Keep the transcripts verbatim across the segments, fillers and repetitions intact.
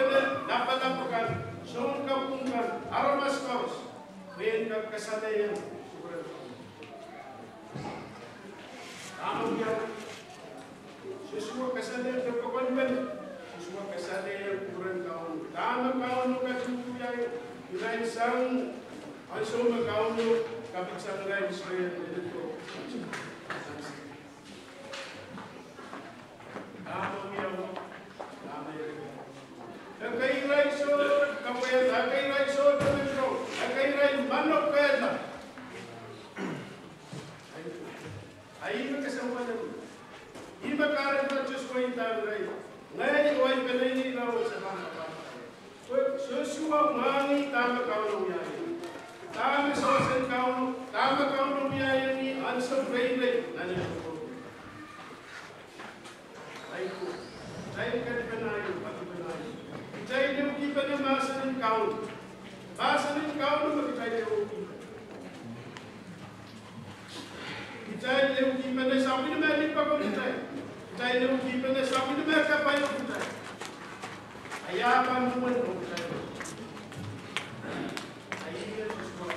pene lapalap kan, soun kapwung kan, aramas koaros, pwe en kak kasalehiong kupwuren Kauno. Dahme wia? Sosua kasalehiong, de kokonpene, Sosua kasalehiong kupwuren Kauno. Dahme Kauno ketikitik wiahiong irail sang ansou me Kauno kapidsang irail Israel me nito. Dahme wia? Dahme wia? Ekei irail sohte kapwaiada, ekei irail sohte men rong, ekei irail manokehla. A ih me kesempwal en, ih me kahrehda Sosua nda irail, ngehi oh ei peneinei ira wet se pahn kapakap. Pwe Sosua mwahngih dahme Kauno wiahiong. Dahme sawas en Kauno, dahme Kauno wiahiong ih ansou reirei nan ei pwukoa. Aiko, kitail kadipenaio, kadipenaio. Kitail ehukipene mahsen en Kauno. Mahsen en Kauno me kitail ehukipene. Kitail ehukipene sapwellime lipwak ong kitail. Kitail ehukipene sapwellime kapai ong kitail. Ia pahn duwen ong kitail? Ahi me Sosua.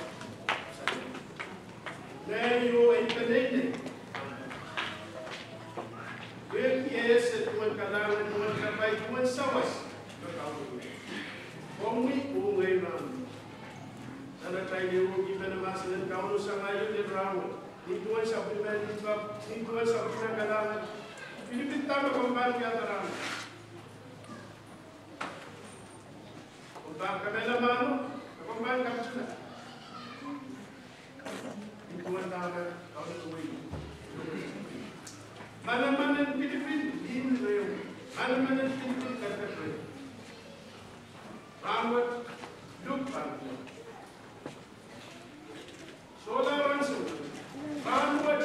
Ngehi oh ei peneinei. Pwehki e ese duwen kalahngan, duwen kapai, duwen sawas me Kauno. Komwi oh ngehi rahnwet. Nan atail ehukipene mahsen en Kauno sang aio ni rahnwet, nin duwen sapwellime lipwak, nin duwen sapwellime kalahngan, pilipil dahme komw pahn wiahda rahnwet. Komw pahn kamehlele mahno, komw pahn kapitula. Nin duwen dahme Kauno wia. Manaman en pilipil, nin reu. Manaman en pilipil, katail reu. Rahnwet, luk pahn. Sohla rahnwet. Rahnwet.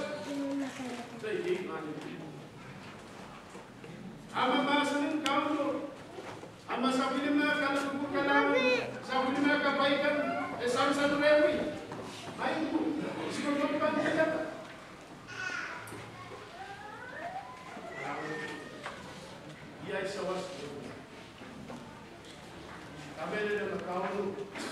A ma mahsen en Kauno, a ma sapwellime kalahngan, sapwellime kapai kan, e sansal rehmwi, maing, I sohte pahn kihda. Ia I sawas. Kamehlele me Kauno